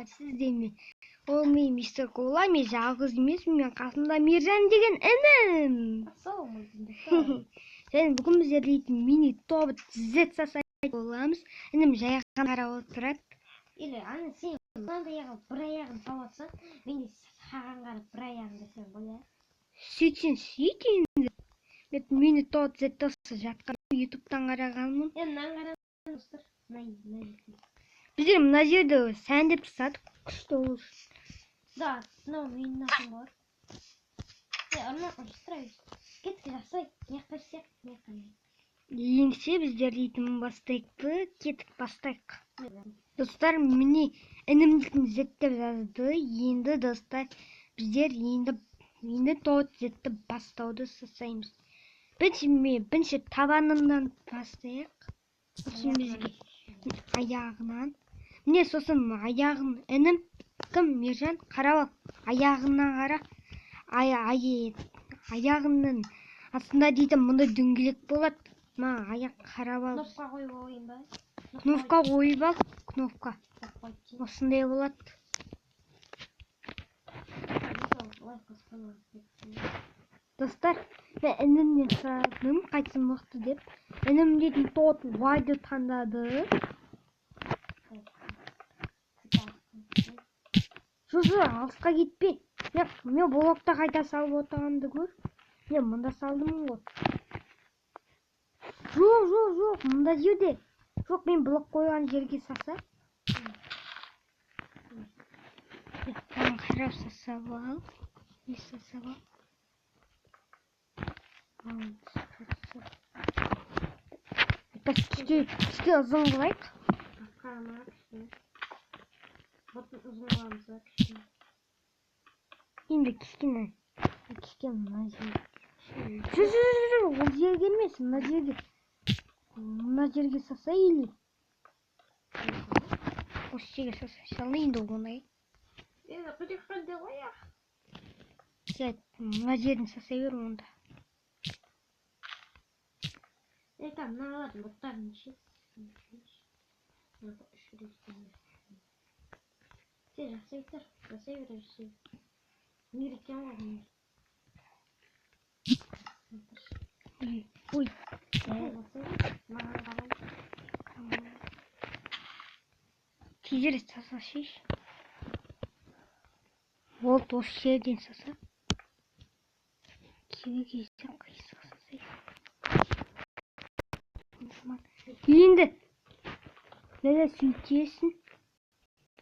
Достар, сіздермен ол мен мистер Кола, мен жалғыз емеспін, мен қасымда Миржан деген інім. Ассалаумағалейкум. Және бүгін біздер дейтін мини тобы Z жасайтын боламыз. Інім жай ғана қарап отырады. Или ана сен мынандай аяғы бір аяғын салып атсаң, мен де саған қарап бір аяғын жасаймын ғой, иә? Сөйтсең сөйт енді. Мен мини тобы Z осы жатқан ютубтан қарағанмын. Е, мынаны қараңыз, достар. Мына мына жерде. Біздер мына жерді сәндеп тастадық, күшті olur. Да, мынау менің атым болады. Е, ана ұрыстыра бер. Кеттік, жасай. Мына жаққа жасайық, мына жаққа. Ендеше біздер дейтін бастайық па? Кеттік, бастайық. Достар, міне інім дейтін Z деп жазды. Енді достар, біздер енді тоғыз Z-ті бастауды жасаймыз. Бірінші табанынан бастайық. Сосын бізге аяғынан. Міне сосын аяғын інім кім Мержан қарап ал. Аяғынан қара. Аяғының астында дейтін мұндай дөңгелек болады. Ма аяқ қарап ал. Кнопка қойып алайын ба? Кнопка қойып ал. Кнопка. Осындай болады. Достар, мен інімнен сұрадым, қайсысы мықты деп. Інім дейтін тот Вайды таңдады. Жоқ, алысқа кетпе. Мен блокта қайта салып отырғанымды көр. Мен мында салдым ғой. Жоқ, мында жерде. Жоқ, мен блок қойған жерге салса. Маған қарап жасап ал. Не жасап ал. Кішке ұзын қылайық. Қарама, кішкене. Бұтын ұзын қыламыз ба, кішкене. Енді кішкене. Кішкене мына жерге. Жоқ, ол жерге емес, мына жерге. Мына жерге салса или? Осы жерге салса, салды енді оңай. Енді құдық қояқ. Сәт, мына жерін салса бер онда. Это мыналардың бұттарын неше? Үш рет. Сен жасай тұр, жасай бер, жасай бер. Үйреткен ғой бұны. Ой. Маған қарай. Тезірек салсайшы. Болды, осы жерден салса. Кейбір кезде қисық салсай. Енді міне сөйтесің.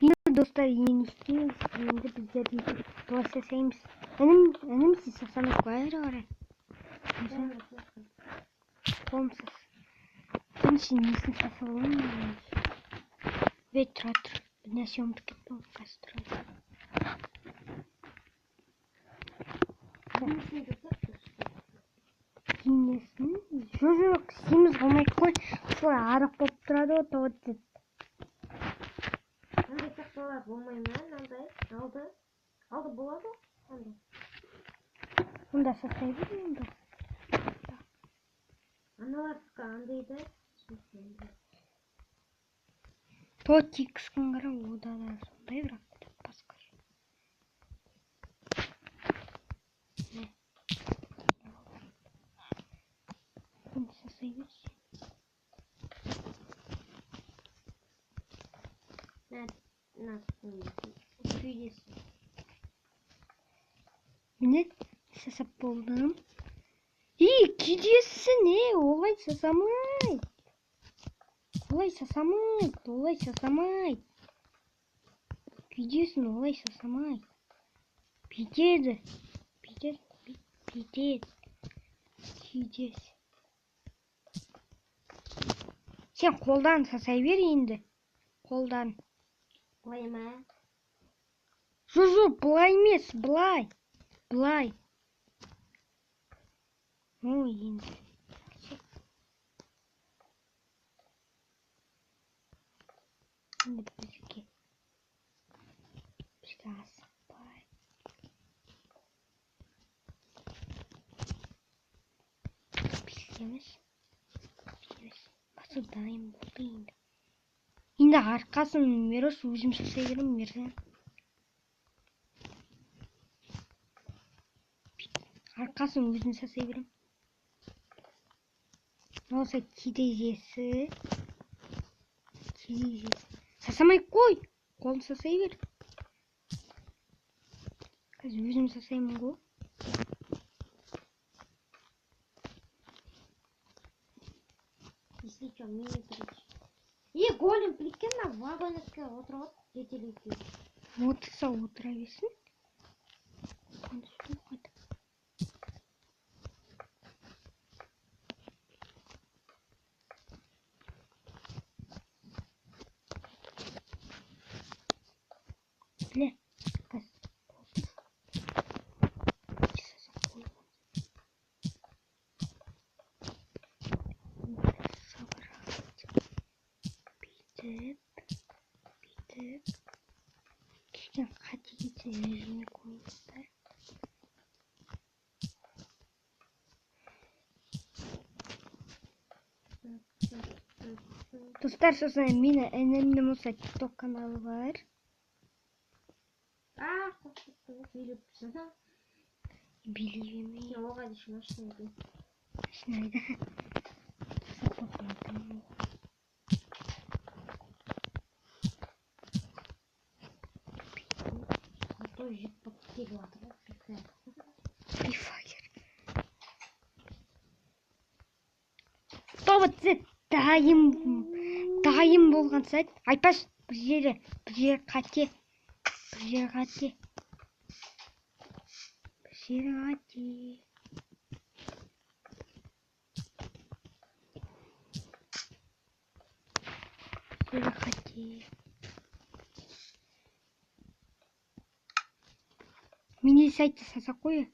Енді достар, енді не істейміз? Енді біздер былай жасаймыз. Інім сіз жасамай қой әрі қарай. Қолымсыз. Бірінші несін жасап аламын? Бет тұра тұр. Бір нәрсе ұмытып кеттім ғой, қазір тұра тұр. Денесін. Жоқ, семіз қылмай қой. Солай арық болып тұрады ғой, тоғыз деп. Андай тақталар болмай ма? Мынандай алды. Алды болады ғой? Андай. Онда сақтай бер онда. Аналардікі андай да. Тот икс-ін қара, ода да сондай, бірақ басқа. Енді жасай берші. На, күйдесі. Міне жасап болдым. Ей, күйдесі не? Олай жасамай. Олай жасамай, олай жасамай. Күйдесін олай жасамай. Бүйтеді. Бүйтеді, бүйтеді. Күйдесі. Сен қолдан жасай бер енді. Қолдан. Былай ма? Жоқ, былай емес, былай. Былай. Ой, енді. Енді бізге асықпай. Бүйтеміз. Бүйтеміз. Басы дайын болды енді. Енді арқасын Мирош өзім жасай беремін, Мирза. Арқасын өзім жасай беремін. Осы терезесі. Терезесі. Сасамай қой. Қолын сасай бер. Қазір өзім сасаймын ғой. Если что, мини-прич. Е, голем, прикинь, на вагонетке отырып жетелейді. Отырса отыра берсін. Біле, бүйтіп, бүйтіп. Кішкене қате кетсе режимге қойыңыздар. Достар, сосын мені інімнің осы TikTok каналы бар. Билеп тұрсың. Билей бермей. Сен оға дейін машина екен. Машина айда. Крутой жіп болып келіп жатыр ғой. Free Fire. Тобы дайын болған сәт. Айтпаш, бір жері қате. Бір жері қате. Бір жері қате. Бір жері қате. Мини сайтты саса қой.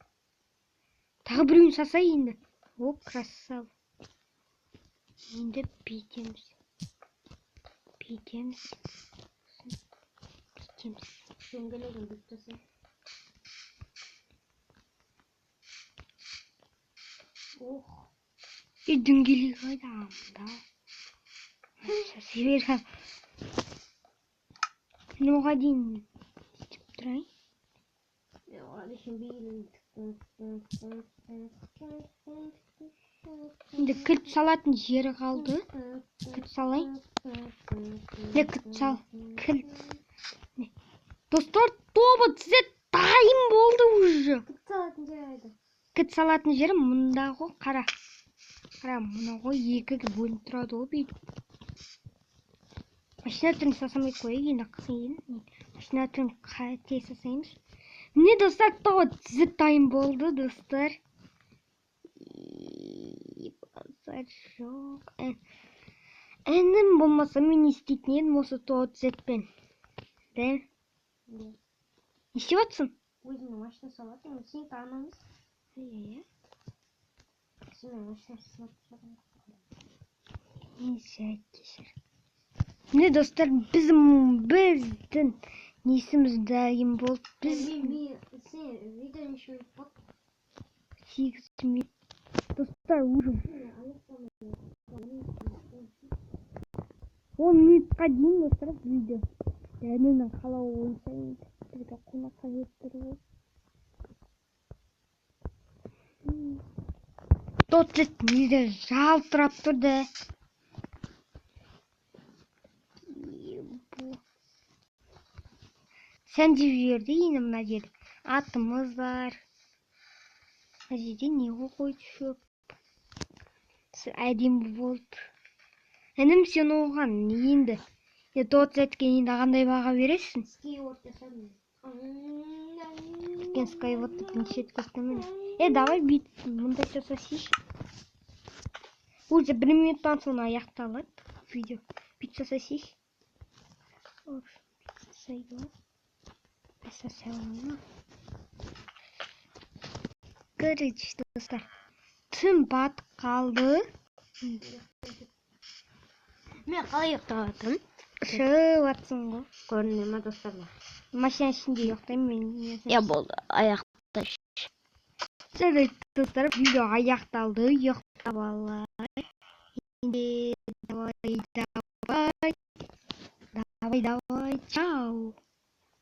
Тағы біреуін саса енді. О, красава. Енді бүйтеміз. Бүйтеміз. Бүйтеміз. Дөңгелегін бүйтіп тұрсың. Ох. Дөңгелек қайда? Мында. Саса бер. Мен оға дейін істеп тұрайын. Енді кілт салатын жері қалды. Кілт салайын. Не кілт сал. Кілт. Достар, тобы тізе дайын болды уже. Кілт салатын жері қайда? Кілт салатын жері мында ғой, қара. Қара, мына ғой екіге бөлініп тұрады ғой бүйтіп. Машина түрін сасамай қояйық, енді қиын. Машина түрін қате сасаймыз. Міне достар, тобы тізе дайын болды, достар. Базар жоқ. Інім болмаса мен не істейтін едім осы тобы тізетпен. Да? Не істеп жатсың? Өзіңнің машина салатын, сенікі ана емес. Иә. Сенің машина салып тастадың. Несі кешір. Міне достар, біздің несіміз дайын болды. Біз Сен видео неше минут болды? 8 минут. Достар, уже 10 минутқа дейін достар видео. Дәнінің қалауы бойынша енді бізге қонаққа келіп тұр ғой. Тот неде жалтырап тұр да. Сәндеп жіберді енді мына жерде. Атымыз бар. Мына жерде не қойды шөп. Әдемі болды. Інім, сен оған енді тот сәтке енді қандай баға бересің? Скейборд жасадым. Өткен скейбордты бірінші рет көрсетемін міне. Давай бүйтіп мындай жасасайшы. Уже 1 минуттан соң аяқталады видео. Бүйтіп жасасайшы. Бүйтіп жасайды ғой. Жасай алмаймын. Короче, достар, түн батып қалды. Мен қалай ұйықтап жатырмын? Ұшып жатсың ғой. Көріне ма достар? Машина ішінде ұйықтаймын мен. Я болды, аяқта. Жарайды, достар, видео аяқталды. Ұйықтап алайық. Енді давай, давай. Давай, давай, чао.